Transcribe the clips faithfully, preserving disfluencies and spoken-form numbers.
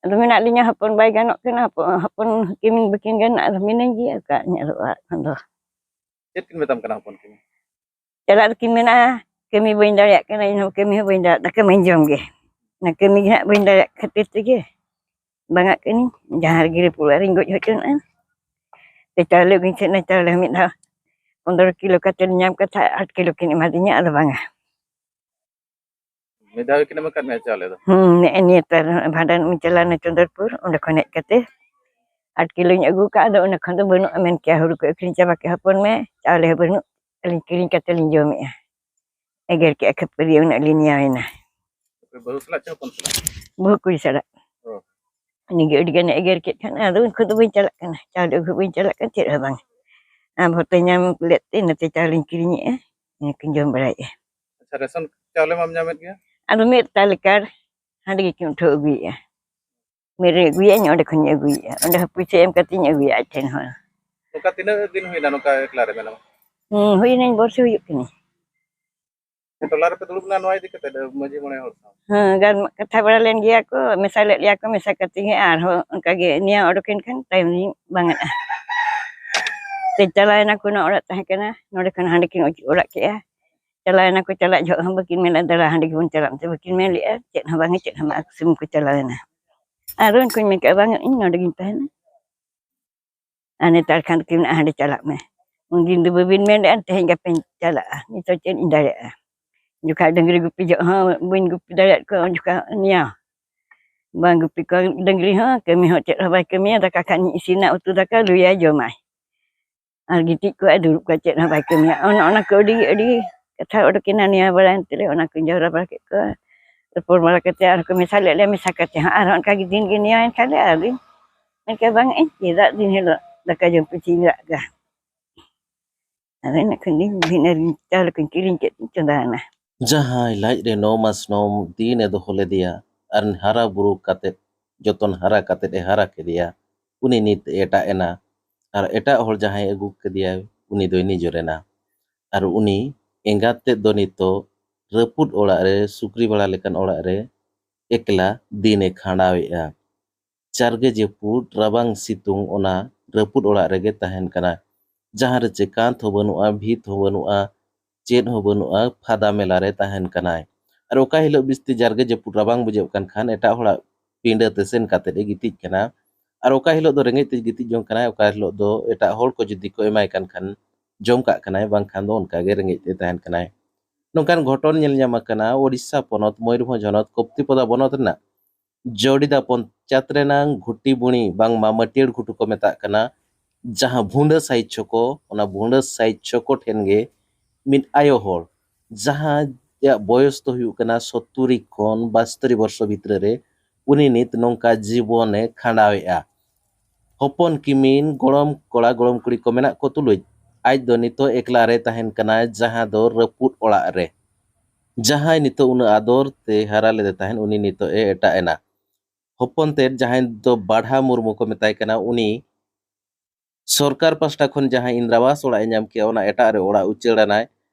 ᱟᱫᱚ ᱢᱮᱱᱟᱜ ᱞᱤᱧᱟ, ᱦᱚᱯᱚᱱ ᱵᱟᱭ ᱜᱟᱱᱚᱜ ᱠᱟᱱᱟ, ᱦᱚᱯᱚᱱ, ᱦᱚᱯᱚᱱ ᱠᱤᱱ ᱵᱟᱹᱠᱤᱱ ᱜᱟᱱᱚᱜᱼᱟ, ᱟᱫᱚ ᱢᱤᱱᱟᱹᱧ ᱜᱮᱭᱟ ᱚᱠᱟ ᱧᱮᱞᱚᱜᱼᱟ ᱮᱠᱷᱚᱱ ᱫᱚ᱾ ᱪᱮᱫ ᱠᱤᱱ ᱢᱮᱛᱟᱢ ᱠᱟᱱᱟ ᱦᱚᱯᱚᱱ ᱠᱤᱱ? ᱪᱟᱞᱟᱜ ᱫᱚᱠᱤᱱ ᱢᱮᱱᱟ, ᱠᱟᱹᱢᱤ ᱵᱟᱹᱧ ᱫᱟᱲᱮᱭᱟᱜ ᱠᱟᱱᱟ, ᱤᱧᱦᱚᱸ ᱠᱟᱹᱢᱤ ᱦᱚᱸ ᱵᱟᱹᱧ ᱫᱟᱲᱮᱭᱟᱜ, ᱫᱟᱠᱟ ᱢᱟᱹᱧ ᱡᱚᱢ ᱜᱮ᱾ ᱚᱱᱟ ᱠᱟᱹᱢᱤ ᱜᱮ ᱦᱟᱸᱜ ᱵᱟᱹᱧ ᱫᱟᱲᱮᱭᱟᱜ ᱠᱷᱟᱹᱛᱤᱨ ᱛᱮᱜᱮ ᱵᱟᱝᱟᱜ ᱠᱟᱹᱱᱟᱹᱧ, ᱡᱟᱦᱟᱸ ᱨᱮᱜᱮ ᱨᱟᱹᱯᱩᱫ ᱚᱲᱟᱜ ᱨᱤᱧ ᱜᱚᱡ ᱦᱚᱪᱚᱱᱟ᱾ ᱛᱮ ᱪᱟᱣᱞᱮ ᱟᱹᱜᱩᱧ ᱥᱮᱫ ᱱᱟ, ᱪᱟᱣᱞᱮ ᱦᱚᱸ ᱢᱤᱫ ᱫᱷᱟᱣ ᱯᱚᱱᱫᱽᱨᱚ ᱠᱤᱞᱳ ᱠᱟᱛᱮ ᱧᱟᱢ ᱠᱟᱛᱷᱟ, ᱟᱴ ᱠᱤᱞᱳ ᱠᱤᱱ ᱮᱢᱟ ᱫᱤᱧᱟ, ᱟᱫᱚ ᱵᱟᱝᱟ᱾ ᱢᱤᱫ ᱫᱷᱟᱣ ᱜᱮᱠᱤᱱ ᱮᱢ ᱟᱠᱟᱫ ᱢᱮᱭᱟ ᱪᱟᱣᱞᱮ ᱫᱚ? ᱦᱩᱸ, ᱱᱮᱜᱼᱮ ᱱᱤᱭᱟᱹ ᱛᱟᱨ ᱵᱷᱟᱸᱰᱟᱱ ᱤᱧ ᱪᱟᱞᱟᱣᱱᱟ ᱪᱚᱱᱫᱚᱨᱯᱩᱨ, ᱚᱸᱰᱮ ᱠᱷᱚᱱ ᱦᱮᱡ ᱠᱟᱛᱮ ᱟᱴ ᱠᱤᱞᱳᱧ ᱟᱹᱜᱩ ᱠᱟᱜᱼᱟ, ᱟᱫᱚ ᱚᱸᱰᱮ ᱠᱷᱚᱱ ᱫᱚ ᱵᱟᱹᱱᱩᱜᱼᱟ ᱢᱮᱱ ᱠᱮᱭᱟ, ᱦᱩᱲᱩ ᱠᱚ ᱟᱹᱠᱷᱨᱤᱧ ᱪᱟᱵᱟ ᱠᱮᱫ ᱦᱚᱯᱚᱱ ᱢᱮ, ᱪᱟᱣᱞᱮ ᱦᱚᱸ ᱵᱟᱹᱱᱩᱜ, ᱟᱹᱞᱤᱧ ᱠᱤᱨᱤᱧ ᱠᱟᱛᱮ ᱞᱤᱧ ᱡᱚᱢᱮᱜᱼᱟ᱾ ᱮᱜᱮᱨ ᱠᱮᱜᱼᱟ ᱠᱷᱟᱹᱯᱟᱹᱨᱤ, ᱩᱱᱟᱹᱜ ᱞᱤᱧ ᱱᱮᱭᱟᱣᱮᱱᱟ᱾ ᱚᱠᱚᱭ ᱵᱟᱹᱦᱩ ᱥᱟᱞᱟᱜ ᱪᱮ ᱦᱚᱯᱚᱱ ᱥᱟᱞᱟᱜ? ᱵᱟᱹᱦᱩ ᱠᱩᱲᱤ ᱥᱟᱞᱟᱜ᱾ ᱚ᱾ ᱩᱱᱤ ᱜᱮ ᱟᱹᱰᱤ ᱜᱟᱱᱮ ᱮᱜᱮᱨ ᱠᱮᱫ ᱠᱷᱟᱱ, ᱟᱫᱚ ᱩᱱ ᱠᱷᱚᱱ ᱫᱚ ᱵᱟᱹᱧ ᱪᱟᱞᱟᱜ ᱠᱟᱱᱟ, ᱪᱟᱣᱞᱮ ᱟᱹᱜᱩ ᱵᱟᱹᱧ ᱪᱟᱞᱟᱜ ᱠᱟᱱᱟ, ᱪᱮᱫ ᱦᱚᱸ ᱵᱟᱝ᱾ ᱟᱢ ᱵᱷᱚᱨᱛᱮ ᱧᱟᱢ ᱞᱮᱫ ᱛᱮ ᱤᱱᱟᱹᱛᱮ ᱪᱟᱣᱞᱮᱧ ᱠᱤᱨᱤᱧᱮᱜᱼᱟ, ᱤᱱᱟᱹ ᱠᱚᱧ ᱡᱚᱢ ᱵᱟᱲᱟᱭᱮᱜᱼᱟ᱾ ᱟᱪᱪᱷᱟ, ᱨᱮᱥᱚᱱ ᱪᱟᱣᱞᱮ ᱢᱟᱢ ᱧᱟᱢᱮᱫ ᱜᱮᱭᱟ? ᱟᱫᱚ ᱢᱤᱫ ᱛᱟᱞᱮᱠᱟᱨ ᱦᱟᱸᱰᱮ ᱜᱮᱠᱤᱱ ᱩᱴᱷᱟᱹᱣ ᱟᱹᱜᱩᱭᱮᱜᱼᱟ᱾ ᱢᱤᱫ ᱨᱮ ᱟᱹᱜᱩᱭᱟ, ᱤᱧ ᱚᱸᱰᱮ ᱠᱷᱚᱱᱤᱧ ᱟᱹᱜᱩᱭᱮᱜᱼᱟ, ᱚᱸᱰᱮ ᱦᱚᱸ ᱯᱩᱭᱥᱟᱹ ᱮᱢ ᱠᱟᱛᱮᱧ ᱟᱹᱜᱩᱭᱟ ᱟᱡ ᱴᱷᱮᱱ ᱦᱚᱸ᱾ ᱱᱚᱝᱠᱟ ᱛᱤᱱᱟᱹᱜ ᱫᱤᱱ ᱦᱩᱭᱱᱟ ᱱᱚᱝᱠᱟ ᱮᱠᱞᱟ ᱨᱮ ᱢᱮᱱᱟᱢᱟ? ᱦᱩᱸ, ᱦᱩᱭᱱᱟᱹᱧ, ᱵᱚᱨᱥᱮ ᱦᱩᱭᱩᱜ ᱠᱟᱱᱟ᱾ ᱴᱚᱞᱟ ᱨᱮᱯᱮ ᱫᱩᱲᱩᱵ ᱞᱮᱱᱟ ᱱᱚᱣᱟ ᱤᱫᱤ ᱠᱟᱛᱮ ᱢᱟᱹᱡᱷᱤ ᱢᱚᱬᱮ ᱦᱚᱲ ᱥᱟᱶ? ᱦᱮᱸ, ᱜᱟᱞ-, ᱠᱟᱛᱷᱟ ᱵᱟᱲᱟ ᱞᱮᱱ ᱜᱮᱭᱟ ᱠᱚ, ᱢᱮᱥᱟ ᱞᱮᱫ ᱞᱮᱭᱟ ᱠᱚ, ᱢᱮᱥᱟ ᱠᱟᱛᱮ ᱜᱮ ᱟᱨᱦᱚᱸ ᱚᱱᱠᱟ ᱜᱮ ᱱᱤᱭᱟᱹ ᱚᱰᱚᱠᱮᱱ ᱠᱷᱟᱱ ᱛᱟᱭᱚᱢ ᱞᱤᱧ ᱵᱟᱝᱟᱜᱼᱟ᱾ ᱛᱮ ᱪᱟᱞᱟᱣᱮᱱᱟ ᱠᱚ, ᱱᱚᱣᱟ ᱚᱲᱟᱜ ᱛᱟᱦᱮᱸ ᱠᱟᱱᱟ, ᱱᱚᱰᱮ ᱠᱷᱚᱱ ᱦᱟᱸᱰᱮ ᱠᱤᱱ ᱚᱪᱚᱜ ᱚᱲᱟᱜ ᱠᱮᱜᱼᱟ᱾ ᱪᱟᱞᱟᱣᱮᱱᱟ ᱠᱚ, ᱪᱟᱞᱟᱜ ᱡᱚᱦᱚᱜ ᱦᱚᱸ ᱵᱟᱹᱠᱤᱱ ᱢᱮᱱᱟ, "ᱫᱟᱬᱟ ᱦᱟᱸᱰᱮ ᱜᱮᱵᱚᱱ ᱪᱟᱞᱟᱜ", ᱢᱮᱱᱛᱮ ᱵᱟᱹᱠᱤᱱ ᱢᱮᱱ ᱞᱮᱜᱼᱟ, ᱪᱮᱫ ᱦᱚᱸ ᱵᱟᱝᱟ, ᱪᱮᱫ ᱦᱚᱸ ᱵᱟᱝᱟ, ᱥᱩᱢᱩᱝ ᱠᱚ ᱪᱟᱞᱟᱣᱮᱱᱟ᱾ ᱟᱨ ᱩᱱᱠᱩᱧ ᱢᱮᱱ ᱠᱮᱜᱼᱟ, "ᱵᱟᱝᱟ, ᱤᱧ ᱱᱚᱰᱮ ᱜᱤᱧ ᱛᱟᱦᱮᱱᱟ᱾" ᱟᱨ ᱱᱮᱛᱟᱨ ᱠᱷᱟᱱ ᱫᱚᱠᱤᱱ ᱢᱮᱱᱟ, "ᱦᱟᱸᱰᱮ ᱪᱟᱞᱟᱜ ᱢᱮ᱾ ᱩᱱᱫᱤᱱ ᱫᱚ ᱵᱟᱹᱵᱤᱱ ᱢᱮᱱ ᱞᱮᱜᱼᱟ, ᱛᱮᱦᱮᱧ ᱜᱟᱯᱟᱧ ᱪᱟᱞᱟᱜᱼᱟ, ᱱᱤᱛᱚᱜ ᱪᱮᱫ ᱤᱧ ᱫᱟᱲᱮᱭᱟᱜᱼᱟ?" ᱡᱚᱠᱷᱟᱡ ᱰᱟᱹᱝᱨᱤ ᱜᱩᱯᱤ ᱡᱚᱜ ᱦᱚᱸ ᱵᱟᱹᱧ ᱜᱩᱯᱤ ᱫᱟᱲᱮᱭᱟᱜ ᱠᱚᱣᱟ, ᱩᱱ ᱡᱚᱠᱷᱟᱡ ᱱᱤᱭᱟᱹ ᱵᱟᱝ ᱜᱩᱯᱤ ᱠᱚᱣᱟ ᱰᱟᱹᱝᱨᱤ ᱦᱚᱸ, ᱠᱟᱹᱢᱤ ᱦᱚᱸ ᱪᱮᱫ ᱦᱚᱸ ᱵᱟᱭ ᱠᱟᱹᱢᱤᱭᱟ, ᱫᱟᱠᱟ ᱠᱷᱟᱱ ᱤᱧ ᱤᱥᱤᱱᱟ, ᱩᱛᱩ ᱫᱟᱠᱟ ᱞᱩᱭᱟᱭ, ᱡᱚᱢᱟᱭ᱾ ᱟᱨ ᱜᱤᱛᱤᱡ ᱠᱚᱜᱼᱟᱭ, ᱫᱩᱲᱩᱵ ᱠᱚᱜᱼᱟᱭ, ᱪᱮᱫ ᱦᱚᱸ ᱵᱟᱭ ᱠᱟᱹᱢᱤᱭᱟ᱾ ᱚᱱ-, ᱚᱱᱟ ᱠᱚ ᱟᱹᱰᱤ, ᱟᱹᱰᱤ ᱠᱟᱛᱷᱟ ᱚᱰᱚᱠᱮᱱᱟ ᱱᱤᱭᱟᱹ ᱵᱟᱲᱟᱭᱮᱱ ᱛᱮᱞᱮ, ᱚᱱᱟ ᱠᱚᱧ ᱡᱟᱣᱨᱟ ᱵᱟᱲᱟ ᱠᱮᱫ ᱠᱚᱣᱟ᱾ ᱨᱚᱯᱚᱲ ᱵᱟᱲᱟ ᱠᱟᱛᱮ ᱟᱨᱦᱚᱸ ᱠᱚ ᱢᱮᱥᱟ ᱞᱮᱫ ᱞᱮᱭᱟ, ᱢᱮᱥᱟ ᱠᱟᱛᱮ ᱦᱚᱸ ᱟᱨᱦᱚᱸ ᱚᱱᱠᱟ ᱜᱮ ᱫᱤᱱ ᱜᱮ ᱱᱤᱭᱟᱹ ᱮᱱ ᱠᱷᱟᱱ ᱞᱮ, ᱟᱫᱚᱧ ᱢᱮᱱ ᱠᱮᱫᱟ, "ᱵᱟᱝ, ᱤᱧ ᱪᱮᱫᱟᱜ ᱫᱤᱱ ᱦᱤᱞᱳᱜ ᱫᱟᱠᱟ ᱡᱚᱢ ᱯᱤᱪᱷᱤᱧ ᱨᱟᱜᱟ?" ᱟᱫᱚ ᱤᱱᱟᱹ ᱠᱷᱚᱱ ᱜᱮ ᱵᱷᱤᱱᱟᱹᱨ ᱪᱟᱣᱞᱮ ᱠᱚᱧ ᱠᱤᱨᱤᱧ ᱠᱮᱫ ᱛᱤᱧ ᱪᱚᱸᱫᱟᱭᱮᱱᱟ᱾ ᱡᱟᱦᱟᱸᱭ ᱞᱟᱡ ᱨᱮ ᱱᱚ ᱢᱟᱥ ᱱᱚ ᱫᱤᱱ ᱮ ᱫᱚᱦᱚ ᱞᱮᱫᱮᱭᱟ ᱟᱨ ᱦᱟᱨᱟ ᱵᱩᱨᱩ ᱠᱟᱛᱮᱫ, ᱡᱚᱛᱚᱱ ᱦᱟᱨᱟ ᱠᱟᱛᱮᱫ ᱮ ᱦᱟᱨᱟ ᱠᱮᱫᱮᱭᱟ, ᱩᱱᱤ ᱱᱤᱛ ᱮ ᱮᱴᱟᱜ ᱮᱱᱟ᱾ ᱟᱨ ᱮᱴᱟᱜ ᱦᱚᱲ ᱡᱟᱦᱟᱸᱭ ᱟᱹᱜᱩ ᱠᱮᱫᱮᱭᱟᱭ, ᱩᱱᱤ ᱫᱚᱭ ᱱᱤᱡᱚᱨ ᱮᱱᱟ᱾ ᱟᱨ ᱩᱱᱤ ᱮᱸᱜᱟᱛ ᱛᱮᱫ ᱫᱚ ᱱᱤᱛᱚᱜ ᱨᱟᱹᱯᱩᱫ ᱚᱲᱟᱜ ᱨᱮ, ᱥᱩᱠᱨᱤ ᱵᱟᱲᱟ ᱞᱮᱠᱟᱱ ᱚᱲᱟᱜ ᱨᱮ ᱮᱠᱞᱟ ᱫᱤᱱ ᱮ ᱠᱷᱟᱸᱰᱟᱣᱮᱫᱼᱟ᱾ ᱡᱟᱨᱜᱮ ᱡᱟᱹᱯᱩᱫ, ᱨᱟᱵᱟᱝ ᱥᱤᱛᱩᱝ, ᱚᱱᱟ ᱨᱟᱹᱯᱩᱫ ᱚᱲᱟᱜ ᱨᱮᱜᱮ ᱛᱟᱦᱮᱱ ᱠᱟᱱᱟ, ᱡᱟᱦᱟᱸ ᱨᱮ ᱪᱮ ᱠᱟᱸᱛ ᱦᱚᱸ ᱵᱟᱹᱱᱩᱜᱼᱟ, ᱵᱷᱤᱛ ᱦᱚᱸ ᱵᱟᱹᱱᱩᱜᱼᱟ, ᱪᱮᱫ ᱦᱚᱸ ᱵᱟᱹᱱᱩᱜᱼᱟ, ᱯᱷᱟᱫᱟ ᱢᱮᱞᱟ ᱨᱮ ᱛᱟᱦᱮᱱ ᱠᱟᱱᱟᱭ᱾ ᱟᱨ ᱚᱠᱟ ᱦᱤᱞᱳᱜ ᱵᱤᱥᱛᱤ ᱡᱟᱨᱜᱮ ᱡᱟᱹᱯᱩᱫ ᱨᱟᱵᱟᱝ ᱵᱩᱡᱷᱟᱹᱜ ᱠᱟᱱ ᱠᱷᱟᱱ, ᱮᱴᱟᱜ ᱦᱚᱲᱟᱜ ᱯᱤᱸᱰᱟᱹ ᱛᱮ ᱥᱮᱱ ᱠᱟᱛᱮᱫ ᱮ ᱜᱤᱛᱤᱡ ᱠᱟᱱᱟ᱾ ᱟᱨ ᱚᱠᱟ ᱦᱤᱞᱳᱜ ᱫᱚ ᱨᱮᱸᱜᱮᱡ ᱛᱮ ᱜᱤᱛᱤᱡ ᱡᱚᱝ ᱠᱟᱱᱟᱭ, ᱚᱠᱟ ᱦᱤᱞᱳᱜ ᱫᱚ ᱮᱴᱟᱜ ᱦᱚᱲ ᱠᱚ ᱡᱩᱫᱤ ᱠᱚ ᱮᱢᱟᱭ ᱠᱟᱱ ᱠᱷᱟᱱ ᱡᱚᱢ ᱠᱟᱜ ᱠᱟᱱᱟᱭ, ᱵᱟᱝᱠᱷᱟᱱ ᱫᱚ ᱚᱱᱠᱟ ᱜᱮ ᱨᱮᱸᱜᱮᱡ ᱛᱮ ᱛᱟᱦᱮᱱ ᱠᱟᱱᱟᱭ᱾ ᱱᱚᱝᱠᱟᱱ ᱜᱷᱚᱴᱚᱱ ᱧᱮᱞ ᱧᱟᱢ ᱟᱠᱟᱱᱟ ᱳᱰᱤᱥᱟ ᱯᱚᱱᱚᱛ ᱢᱚᱭᱩᱨᱵᱷᱚᱸᱡᱽ ᱦᱚᱱᱚᱛ ᱠᱚᱯᱛᱤᱯᱚᱫᱟ ᱵᱚᱱᱚᱛ ᱨᱮᱱᱟᱜ ᱡᱚᱰᱤᱫᱟ ᱯᱚᱧᱪᱟᱭᱮᱛ ᱨᱮᱱᱟᱝ ᱜᱷᱩᱴᱤ ᱵᱩᱲᱤ, ᱵᱟᱝᱢᱟ ᱢᱟᱹᱴᱭᱟᱹᱲ ᱜᱷᱩᱴᱩ ᱠᱚ ᱢᱮᱛᱟᱜ ᱠᱟᱱᱟ, ᱡᱟᱦᱟᱸ ᱵᱷᱩᱸᱰᱟᱹ ᱥᱟᱭᱤᱡ ᱪᱷᱚᱠᱚ, ᱚᱱᱟ ᱵᱷᱩᱸᱰᱟᱹ ᱥᱟᱭᱤᱡ ᱪᱷᱚᱠᱚ ᱴᱷᱮᱱ ᱜᱮ ᱢᱤᱫ ᱟᱭᱳ ᱦᱚᱲ, ᱡᱟᱦᱟᱸᱭᱟᱜ ᱵᱚᱭᱚᱥ ᱫᱚ ᱦᱩᱭᱩᱜ ᱠᱟᱱᱟ ᱥᱚᱛᱛᱩᱨᱤ ᱠᱷᱚᱱ ᱵᱟᱥᱛᱚᱨᱤ ᱵᱚᱨᱥᱚ ᱵᱷᱤᱛᱨᱤ ᱨᱮ, ᱩᱱᱤ ᱱᱤᱛ ᱱᱚᱝᱠᱟ ᱡᱤᱵᱚᱱᱮ ᱠᱷᱟᱸᱰᱟᱣᱮᱫᱼᱟ᱾ ᱦᱚᱯᱚᱱ ᱠᱤᱢᱤᱱ, ᱜᱚᱲᱚᱢ ᱠᱚᱲᱟ ᱜᱚᱲᱚᱢ ᱠᱩᱲᱤ ᱠᱚ ᱢᱮᱱᱟᱜ ᱠᱚ ᱛᱩᱞᱩᱡ, ᱟᱡ ᱫᱚ ᱱᱤᱛᱚᱜ ᱮᱠᱞᱟ ᱨᱮ ᱛᱟᱦᱮᱱ ᱠᱟᱱᱟᱭ, ᱡᱟᱦᱟᱸ ᱫᱚ ᱨᱟᱹᱯᱩᱫ ᱚᱲᱟᱜ ᱨᱮ᱾ ᱡᱟᱦᱟᱸᱭ ᱱᱤᱛᱚᱜ ᱩᱱᱟᱹᱜ ᱟᱫᱚᱨ ᱛᱮ ᱦᱟᱨᱟ ᱞᱮᱫᱮ ᱛᱟᱦᱮᱸᱫ, ᱩᱱᱤ ᱱᱤᱛᱚᱜ ᱮ ᱮᱴᱟᱜ ᱮᱱᱟ᱾ ᱦᱚᱯᱚᱱ ᱛᱮᱫ, ᱡᱟᱦᱟᱸᱭ ᱫᱚ ᱵᱟᱰᱷᱟ ᱢᱩᱨᱢᱩ ᱠᱚ ᱢᱮᱛᱟᱭ ᱠᱟᱱᱟ, ᱩᱱᱤ ᱥᱚᱨᱠᱟᱨ ᱯᱟᱥᱴᱟ ᱠᱷᱚᱱ ᱡᱟᱦᱟᱸ ᱤᱱᱫᱨᱟᱵᱟᱥ ᱚᱲᱟᱜ ᱮ ᱧᱟᱢ ᱠᱮᱜᱼᱟ, ᱚᱱᱟ ᱮᱴᱟᱜ ᱨᱮ ᱚᱲᱟᱜ ᱩᱪᱟᱹᱲ ᱟᱱᱟᱭ᱾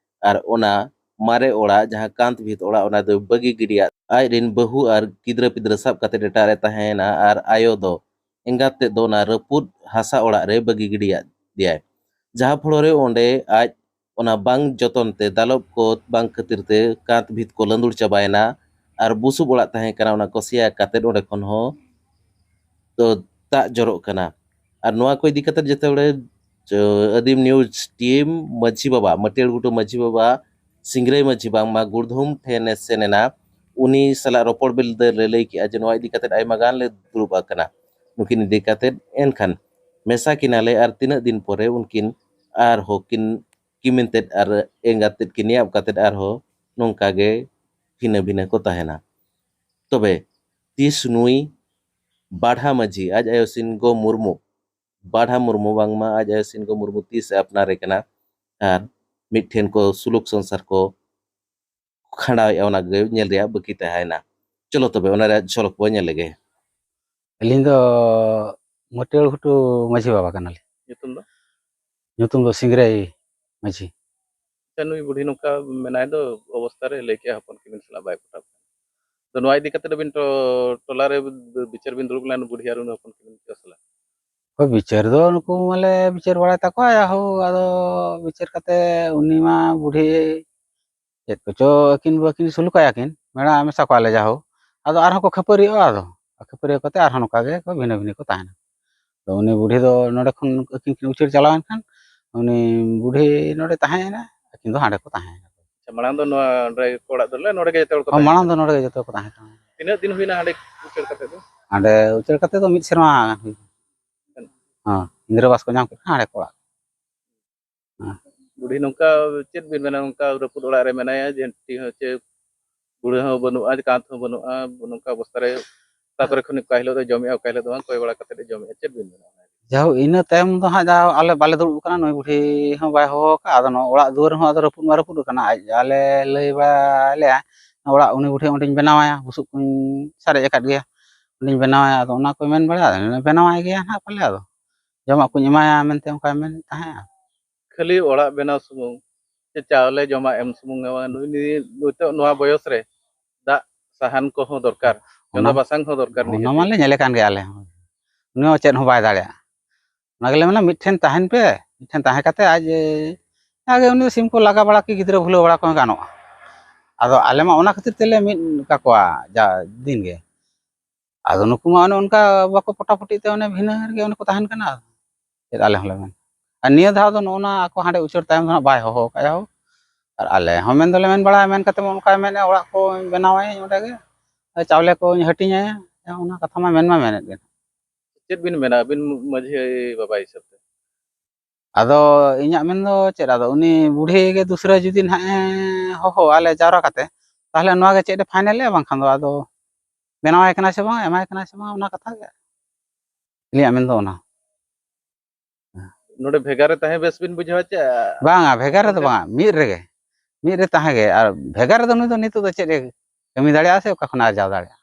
ᱟᱨ ᱚᱱᱟ ᱢᱟᱨᱮ ᱚᱲᱟᱜ, ᱡᱟᱦᱟᱸ ᱠᱟᱸᱛ ᱵᱷᱤᱛ ᱚᱲᱟᱜ, ᱚᱱᱟ ᱫᱚ ᱵᱟᱹᱜᱤ ᱜᱤᱰᱤᱭᱟᱫ᱾ ᱟᱡ ᱨᱮᱱ ᱵᱟᱹᱦᱩ ᱟᱨ ᱜᱤᱫᱽᱨᱟᱹ ᱯᱤᱫᱽᱨᱟᱹ ᱥᱟᱵ ᱠᱟᱛᱮᱫ ᱮᱴᱟᱜ ᱨᱮ ᱛᱟᱦᱮᱸᱭᱮᱱᱟ᱾ ᱟᱨ ᱟᱭᱳ ᱫᱚ, ᱮᱸᱜᱟᱛ ᱛᱮᱫ ᱫᱚ ᱚᱱᱟ ᱨᱟᱹᱯᱩᱫ ᱦᱟᱥᱟ ᱚᱲᱟᱜ ᱨᱮ ᱵᱟᱹᱜᱤ ᱜᱤᱰᱤᱭᱟᱫ ᱫᱮᱭᱟᱭ᱾ ᱡᱟᱦᱟᱸ ᱯᱷᱚᱲᱚ ᱨᱮ ᱚᱸᱰᱮ ᱟᱡ ᱚᱱᱟ ᱵᱟᱝ ᱡᱚᱛᱚᱱ ᱛᱮ, ᱫᱟᱞᱚᱵ ᱠᱚ ᱵᱟᱝ ᱠᱷᱟᱹᱛᱤᱨ ᱛᱮ ᱠᱟᱸᱛ ᱵᱷᱤᱛ ᱠᱚ ᱞᱟᱹᱸᱫᱩᱲ ᱪᱟᱵᱟᱭᱮᱱᱟ᱾ ᱟᱨ ᱵᱩᱥᱩᱵ ᱚᱲᱟᱜ ᱛᱟᱦᱮᱸ ᱠᱟᱱᱟ, ᱚᱱᱟ ᱠᱚ ᱥᱮᱭᱟ ᱠᱟᱛᱮᱫ ᱚᱸᱰᱮ ᱠᱷᱚᱱ ᱦᱚᱸ ᱫᱚ ᱫᱟᱜ ᱡᱚᱨᱚᱜ ᱠᱟᱱᱟ᱾ ᱟᱨ ᱱᱚᱣᱟ ᱠᱚ ᱤᱫᱤ ᱠᱟᱛᱮᱫ ᱡᱮᱛᱮ ᱦᱚᱲᱮ, ᱡᱚ-, ᱟᱹᱫᱤᱢ ᱱᱤᱭᱩᱡᱽ ᱴᱤᱢ ᱢᱟᱹᱡᱷᱤ ᱵᱟᱵᱟ, ᱢᱟᱹᱴᱭᱟᱹᱲ ᱜᱷᱩᱴᱩ ᱢᱟᱹᱡᱷᱤ ᱵᱟᱵᱟ, ᱥᱤᱝᱨᱟᱹᱭ ᱢᱟᱹᱡᱷᱤ ᱵᱟᱝᱢᱟ ᱜᱩᱲᱫᱷᱩᱢ ᱴᱷᱮᱱᱮ ᱥᱮᱱ ᱮᱱᱟ᱾ ᱩᱱᱤ ᱥᱟᱞᱟᱜ ᱨᱚᱯᱚᱲ ᱵᱤᱞᱫᱟᱹ ᱞᱮ ᱞᱟᱹᱭ ᱠᱮᱜᱼᱟ ᱡᱮ ᱱᱚᱣᱟ ᱤᱫᱤ ᱠᱟᱛᱮᱫ ᱟᱭᱢᱟ ᱜᱟᱱ ᱞᱮ ᱫᱩᱲᱩᱵ ᱟᱠᱟᱱᱟ ᱱᱩᱠᱤᱱ ᱤᱫᱤ ᱠᱟᱛᱮᱫ᱾ ᱮᱱᱠᱷᱟᱱ ᱢᱮᱥᱟ ᱠᱤᱱᱟᱞᱮ ᱟᱨ ᱛᱤᱱᱟᱹᱜ ᱫᱤᱱ ᱯᱚᱨᱮ ᱩᱱᱠᱤᱱ ᱟᱨᱦᱚᱸ ᱠᱤᱱ ᱠᱤᱢᱤᱱ ᱛᱮᱫ ᱟᱨ ᱮᱸᱜᱟᱛ ᱛᱮᱫ ᱠᱤᱱ ᱧᱟᱯ ᱠᱟᱛᱮᱫ ᱟᱨᱦᱚᱸ ᱱᱚᱝᱠᱟ ᱜᱮ ᱵᱷᱤᱱᱟᱹ ᱵᱷᱤᱱᱟᱹ ᱠᱚ ᱛᱟᱦᱮᱱᱟ᱾ ᱛᱚᱵᱮ ᱛᱤᱥ ᱱᱩᱭ ᱵᱟᱰᱷᱟ ᱢᱟᱹᱡᱷᱤ, ᱟᱡ ᱟᱭᱳ ᱥᱤᱱᱜᱚ ᱢᱩᱨᱢᱩ, ᱵᱟᱰᱷᱟ ᱢᱩᱨᱢᱩ ᱵᱟᱝᱢᱟ ᱟᱡ ᱟᱭᱳ ᱥᱤᱱᱜᱚ ᱢᱩᱨᱢᱩ ᱛᱤᱥ ᱮ ᱟᱯᱱᱟᱨᱮ ᱠᱟᱱᱟ ᱟᱨ ᱢᱤᱫᱴᱷᱮᱱ ᱠᱚ ᱥᱩᱞᱩᱠ ᱥᱚᱝᱥᱟᱨ ᱠᱚ ᱠᱷᱟᱸᱰᱟᱣᱮᱫᱼᱟ, ᱚᱱᱟ ᱜᱮ ᱧᱮᱞ ᱨᱮᱭᱟᱜ ᱵᱟᱹᱠᱤ ᱛᱟᱦᱮᱸᱭᱮᱱᱟ᱾ ᱪᱚᱞᱚ ᱛᱚᱵᱮ ᱚᱱᱟ ᱨᱮᱭᱟᱜ ᱡᱷᱚᱞᱚᱠ ᱵᱚ ᱧᱮᱞ ᱞᱮᱜᱮ᱾ ᱟᱹᱞᱤᱧ ᱫᱚ ᱢᱟᱹᱴᱭᱟᱹᱲ ᱜᱷᱩᱴᱩ ᱢᱟᱹᱡᱷᱤ ᱵᱟᱵᱟ ᱠᱟᱱᱟᱞᱤᱧ᱾ ᱧᱩᱛᱩᱢ ᱫᱚ? ᱧᱩᱛᱩᱢ ᱫᱚ ᱥᱤᱝᱨᱟᱹᱭ ᱢᱟᱹᱡᱷᱤ᱾ ᱟᱪᱪᱷᱟ, ᱱᱩᱭ ᱵᱩᱰᱷᱤ ᱱᱚᱝᱠᱟ ᱢᱮᱱᱟᱭ ᱫᱚ ᱚᱵᱚᱥᱛᱟ ᱨᱮ ᱞᱟᱹᱭ ᱠᱮᱜᱼᱟ ᱦᱚᱯᱚᱱ ᱠᱤᱢᱤᱱ ᱥᱟᱞᱟᱜ ᱵᱟᱭ ᱯᱚᱴᱟᱣ ᱠᱟᱱᱟ᱾ ᱛᱚ, ᱱᱚᱣᱟ ᱤᱫᱤ ᱠᱟᱛᱮ ᱫᱚᱵᱤᱱ ᱴᱚ-, ᱴᱚᱞᱟ ᱨᱮ ᱵᱤᱪᱟᱹᱨ ᱵᱤᱱ ᱫᱩᱲᱩᱵ ᱞᱮᱱ, ᱵᱩᱰᱷᱤ ᱟᱨ ᱩᱱᱤ ᱦᱚᱯᱚᱱ ᱠᱤᱱ ᱪᱮᱫ ᱥᱟᱞᱟᱜ? ᱦᱳᱭ, ᱵᱤᱪᱟᱹᱨ ᱫᱚ ᱱᱩᱠᱩ ᱢᱟᱞᱮ ᱵᱤᱪᱟᱹᱨ ᱵᱟᱲᱟᱭ ᱛᱟᱠᱚᱣᱟ, ᱡᱟᱦᱳ, ᱟᱫᱚ ᱵᱤᱪᱟᱹᱨ ᱠᱟᱛᱮ ᱩᱱᱤ ᱢᱟ ᱵᱩᱰᱷᱤ ᱪᱮᱫ ᱠᱚᱪᱚ ᱟᱹᱠᱤᱱ ᱵᱟᱹᱠᱤᱱ ᱥᱩᱞᱩᱠᱟᱭᱟ ᱠᱤᱱ, ᱢᱮᱲᱟ ᱢᱮᱥᱟ ᱠᱚᱣᱟᱞᱮ ᱡᱟᱦᱳ᱾ ᱟᱫᱚ ᱟᱨᱦᱚᱸ ᱠᱚ ᱠᱷᱟᱹᱯᱟᱹᱨᱤᱭᱟᱹᱜᱼᱟ, ᱟᱫᱚ ᱠᱷᱟᱹᱯᱟᱹᱨᱤᱭᱟᱹ ᱠᱟᱛᱮ ᱟᱨᱦᱚᱸ ᱱᱚᱝᱠᱟ ᱜᱮ ᱠᱚ ᱵᱷᱤᱱᱟᱹ ᱵᱷᱤᱱᱟᱹ ᱠᱚ ᱛᱟᱦᱮᱱᱟ᱾ ᱟᱫᱚ ᱩᱱᱤ ᱵᱩᱰᱷᱤ ᱫᱚ ᱱᱚᱰᱮ ᱠᱷᱚᱱ ᱟᱹᱠᱤᱱ ᱠᱤᱱ ᱩᱪᱟᱹᱲ ᱪᱟᱞᱟᱣᱮᱱ ᱠᱷᱟᱱ, ᱩᱱᱤ ᱵᱩᱰᱷᱤ ᱱᱚᱰᱮ ᱛᱟᱦᱮᱸᱭᱮᱱᱟ, ᱟᱹᱠᱤᱱ ᱫᱚ ᱦᱟᱸᱰᱮ ᱠᱚ ᱛᱟᱦᱮᱸᱭᱮᱱᱟ᱾ ᱟᱪᱪᱷᱟ, ᱢᱟᱲᱟᱝ ᱫᱚ ᱱᱚᱣᱟ ᱱᱚᱰᱮ ᱜᱮ ᱠᱚ ᱚᱲᱟᱜ ᱫᱚ ᱞᱮ, ᱱᱚᱰᱮ ᱜᱮ ᱡᱚᱛᱚ ᱦᱚᱲ ᱠᱚ ᱦᱚᱸ, ᱛᱟᱦᱮᱸ ᱢᱟᱲᱟᱝ ᱠᱟᱱᱟ? ᱫᱚ ᱱᱚᱰᱮ ᱜᱮ ᱡᱚᱛᱚ ᱠᱚ ᱛᱟᱦᱮᱸ ᱠᱟᱱᱟ᱾ ᱛᱤᱱᱟᱹᱜ ᱫᱤᱱ ᱦᱩᱭᱱᱟ ᱦᱟᱸᱰᱮ ᱩᱪᱟᱹᱲ ᱠᱟᱛᱮ ᱫᱚ? ᱦᱟᱸᱰᱮ ᱩᱪᱟᱹᱲ ᱠᱟᱛᱮ ᱫᱚ ᱢᱤᱫ ᱥᱮᱨᱢᱟ ᱜᱟᱱ ᱦᱩᱭᱱᱟ᱾ ᱦᱮᱸ, ᱤᱱᱫᱨᱟᱵᱟᱥ ᱠᱚ ᱧᱟᱢ ᱠᱮᱫ ᱠᱷᱟᱱ ᱦᱟᱸᱰᱮ ᱠᱚ ᱚᱲᱟᱜ᱾ ᱦᱮᱸ᱾ ᱵᱩᱰᱷᱤ ᱱᱚᱝᱠᱟ ᱪᱮᱫ ᱵᱤᱱ ᱢᱮᱱᱟ, ᱱᱚᱝᱠᱟ ᱨᱟᱹᱯᱩᱫ ᱚᱲᱟᱜ ᱨᱮ ᱢᱮᱱᱟᱭᱟ, ᱡᱷᱟᱹᱱᱴᱤ ᱦᱚᱸ ᱪᱮ ᱠᱩᱲᱟᱹ ᱦᱚᱸ ᱵᱟᱹᱱᱩᱜᱼᱟ, ᱠᱟᱸᱛ ᱦᱚᱸ ᱵᱟᱹᱱᱩᱜᱼᱟ, ᱱᱚᱝᱠᱟ ᱚᱵᱚᱥᱛᱟ ᱨᱮ ᱚᱠᱟ ᱠᱚᱨᱮ ᱠᱷᱚᱱ ᱚᱠᱟ ᱦᱤᱞᱳᱜ ᱫᱚ ᱡᱚᱢᱮᱜᱼᱟ, ᱚᱠᱟ ᱦᱤᱞᱳᱜ ᱫᱚ ᱵᱟᱝ, ᱠᱚᱭ ᱵᱟᱲᱟ ᱠᱟᱛᱮ ᱮ ᱡᱚᱢᱮᱜᱼᱟ, ᱪᱮᱫ ᱵᱤᱱ ᱢᱮᱱᱟ? ᱡᱟᱦᱳᱠ, ᱤᱱᱟᱹ ᱛᱟᱭᱚᱢ ᱫᱚ ᱦᱟᱸᱜ ᱡᱟᱦᱳᱠ ᱟᱞᱮ ᱵᱟᱞᱮ ᱫᱩᱲᱩᱵ ᱟᱠᱟᱱᱟ, ᱱᱩᱭ ᱵᱩᱰᱷᱤ ᱦᱚᱸ ᱵᱟᱭ ᱦᱚᱦᱚ ᱟᱠᱟᱫᱼᱟ᱾ ᱟᱫᱚ ᱱᱚᱣᱟ ᱚᱲᱟᱜ ᱫᱩᱣᱟᱹᱨ ᱦᱚᱸ ᱟᱫᱚ ᱨᱟᱹᱯᱩᱫ ᱢᱟ ᱨᱟᱹᱯᱩᱫ ᱟᱠᱟᱱᱟ᱾ ᱟᱡ, ᱟᱞᱮ ᱞᱟᱹᱭ ᱵᱟᱲᱟ ᱞᱮᱭᱟ, ᱚᱲᱟᱜ ᱩᱱᱤ ᱵᱩᱰᱷᱤ ᱚᱸᱰᱮᱧ ᱵᱮᱱᱟᱣᱟᱭᱟ, ᱵᱩᱥᱩᱵ ᱠᱚᱧ ᱥᱟᱨᱮᱡ ᱟᱠᱟᱫ ᱜᱮᱭᱟ, ᱚᱸᱰᱮᱧ ᱵᱮᱱᱟᱣᱟᱭᱟ᱾ ᱟᱫᱚ ᱚᱱᱟ ᱠᱚᱭ ᱢᱮᱱ ᱵᱟᱲᱟᱭᱟ, ᱟᱫᱚ ᱵᱮᱱᱟᱣᱟᱭ ᱜᱮᱭᱟ ᱦᱟᱸᱜ ᱯᱟᱞᱮ, ᱟᱫᱚ ᱡᱚᱢᱟᱜ ᱠᱚᱧ ᱮᱢᱟᱭᱟ ᱢᱮᱱᱛᱮ ᱚᱱᱠᱟᱭ ᱢᱮᱱ ᱛᱟᱦᱮᱸᱫᱼᱟ᱾ ᱠᱷᱟᱹᱞᱤ ᱚᱲᱟᱜ ᱵᱮᱱᱟᱣ ᱥᱩᱢᱩᱝ ᱥᱮ ᱪᱟᱣᱞᱮ ᱡᱚᱢᱟᱜ ᱮᱢ ᱥᱩᱢᱩᱝ ᱜᱮ ᱵᱟᱝ, ᱱᱩᱭ ᱱᱤ-, ᱱᱤᱛᱚᱜ ᱱᱚᱣᱟ ᱵᱚᱭᱚᱥ ᱨᱮ ᱫᱟᱜ ᱥᱟᱦᱟᱱ ᱠᱚᱦᱚᱸ ᱫᱚᱨᱠᱟᱨ, ᱚᱱᱟ, ᱪᱚᱸᱫᱟ ᱵᱟᱥᱟᱝ ᱦᱚᱸ ᱫᱚᱨᱠᱟᱨ ᱚᱱᱟ ᱱᱤᱦᱟᱹᱛᱤ᱾ ᱢᱟᱞᱮ ᱧᱮᱞᱮ ᱠᱟᱱ ᱜᱮᱭᱟ ᱟᱞᱮ ᱦᱚᱸ᱾ ᱩᱱᱤ ᱦᱚᱸ ᱪᱮᱫ ᱦᱚᱸ ᱵᱟᱭ ᱫᱟᱲᱮᱭᱟᱜᱼᱟ᱾ ᱚᱱᱟ ᱜᱮᱞᱮ ᱢᱮᱱᱟ, ᱢᱤᱫ ᱴᱷᱮᱱ ᱛᱟᱦᱮᱱ ᱯᱮ, ᱢᱤᱫ ᱴᱷᱮᱱ ᱛᱟᱦᱮᱸ ᱠᱟᱛᱮ ᱟᱡ, ᱮ, ᱡᱟᱜᱮ ᱩᱱᱤ ᱫᱚ ᱥᱤᱢ ᱠᱚ ᱞᱟᱜᱟ ᱵᱟᱲᱟ ᱠᱚ, ᱜᱤᱫᱽᱨᱟᱹ ᱵᱷᱩᱞᱟᱹᱣ ᱵᱟᱲᱟ ᱠᱚᱦᱚᱸ ᱜᱟᱱᱚᱜᱼᱟ᱾ ᱟᱫᱚ ᱟᱞᱮ ᱢᱟ ᱚᱱᱟ ᱠᱷᱟᱹᱛᱤᱨ ᱛᱮᱞᱮ ᱢᱤᱫ ᱠᱟᱠᱚᱣᱟ ᱡᱟ ᱫᱤᱱ ᱜᱮ᱾ ᱟᱫᱚ ᱱᱩᱠᱩ ᱢᱟ ᱚᱱᱮ ᱚᱱᱠᱟ ᱵᱟᱠᱚ ᱯᱚᱴᱟᱯᱚᱴᱤᱜ ᱛᱮ ᱚᱱᱮ ᱵᱷᱤᱱᱟᱹ ᱨᱮᱜᱮ ᱚᱱᱮ ᱠᱚ ᱛᱟᱦᱮᱱ ᱠᱟᱱᱟ᱾ ᱪᱮᱫ ᱟᱞᱮ ᱦᱚᱸᱞᱮ ᱢᱮᱱ᱾ ᱟᱨ ᱱᱤᱭᱟᱹ ᱫᱷᱟᱣ ᱫᱚ ᱱᱚᱜᱼᱚ ᱱᱟ ᱟᱠᱚ ᱦᱟᱸᱰᱮ ᱩᱪᱟᱹᱲ ᱛᱟᱭᱚᱢ ᱫᱚ ᱦᱟᱸᱜ ᱵᱟᱭ ᱦᱚᱦᱚ ᱟᱠᱟᱫᱼᱟ ᱦᱳ᱾ ᱟᱨ ᱟᱞᱮ ᱦᱚᱸ ᱢᱮᱱ ᱫᱚᱞᱮ ᱢᱮᱱ ᱵᱟᱲᱟᱭᱟ, ᱢᱮᱱ ᱠᱟᱛᱮ ᱢᱟ ᱚᱱᱠᱟᱭ ᱢᱮᱱᱮᱫᱼᱟ, ᱚᱲᱟᱜ ᱠᱚᱧ ᱵᱮᱱᱟᱣᱟᱭᱟᱹᱧ ᱚᱸᱰᱮ ᱜᱮ, ᱟᱨ ᱪᱟᱣᱞᱮ ᱠᱚᱧ ᱦᱟᱹᱴᱤᱧᱟᱭᱟ, ᱚᱱᱟ ᱠᱟᱛᱷᱟ ᱢᱟ ᱢᱮᱱ ᱢᱟ ᱢᱮᱱᱮᱫ ᱜᱮ᱾ ᱪᱮᱫ ᱵᱤᱱ ᱢᱮᱱᱟ ᱟᱹᱵᱤᱱ ᱢᱟᱹᱡᱷᱤ ᱵᱟᱵᱟ ᱦᱤᱥᱟᱹᱵ ᱛᱮ? ᱟᱫᱚ ᱤᱧᱟᱹᱜ ᱢᱮᱱ ᱫᱚ ᱪᱮᱫ, ᱟᱫᱚ ᱩᱱᱤ ᱵᱩᱰᱷᱤ ᱜᱮ ᱫᱩᱥᱨᱟᱹ ᱡᱩᱫᱤ ᱱᱟᱦᱟᱜ ᱮ ᱦᱚᱦᱚ ᱟᱞᱮ ᱡᱟᱣᱨᱟ ᱠᱟᱛᱮ, ᱛᱟᱦᱚᱞᱮ ᱱᱚᱣᱟ ᱜᱮ ᱪᱮᱫ ᱮ ᱯᱷᱟᱭᱱᱮᱞᱮᱜᱼᱟ, ᱵᱟᱝᱠᱷᱟᱱ ᱫᱚ ᱟᱫᱚ ᱵᱮᱱᱟᱣᱟᱭ ᱠᱟᱱᱟ ᱥᱮ ᱵᱟᱝ, ᱮᱢᱟᱭ ᱠᱟᱱᱟ ᱥᱮ ᱵᱟᱝ, ᱚᱱᱟ ᱠᱟᱛᱷᱟ ᱜᱮ ᱟᱹᱞᱤᱧᱟᱜ ᱢᱮᱱ ᱫᱚ ᱚᱱᱟ᱾ ᱱᱚᱰᱮ ᱵᱷᱮᱜᱟᱨ ᱨᱮ ᱛᱟᱦᱮᱸ ᱵᱮᱥ ᱵᱤᱱ ᱵᱩᱡᱷᱟᱹᱣᱟ ᱪᱮ? ᱵᱟᱝᱟ, ᱵᱷᱮᱜᱟᱨ ᱨᱮᱫᱚ ᱚᱱᱛᱮ? ᱵᱟᱝᱟ, ᱢᱤᱫ ᱨᱮᱜᱮ, ᱢᱤᱫ ᱨᱮ ᱛᱟᱦᱮᱸ ᱜᱮ᱾ ᱟᱨ ᱵᱷᱮᱜᱟᱨ ᱨᱮᱫᱚ ᱱᱩᱭ ᱫᱚ ᱱᱤᱛᱚᱜ ᱫᱚ ᱪᱮᱫ ᱮ ᱠᱟᱹᱢᱤ ᱫᱟᱲᱮᱭᱟᱜᱼᱟ ᱥᱮ ᱚᱠᱟ ᱠᱷᱚᱱ ᱮ ᱟᱨᱡᱟᱣ ᱫᱟᱲᱮᱭᱟᱜᱼᱟ?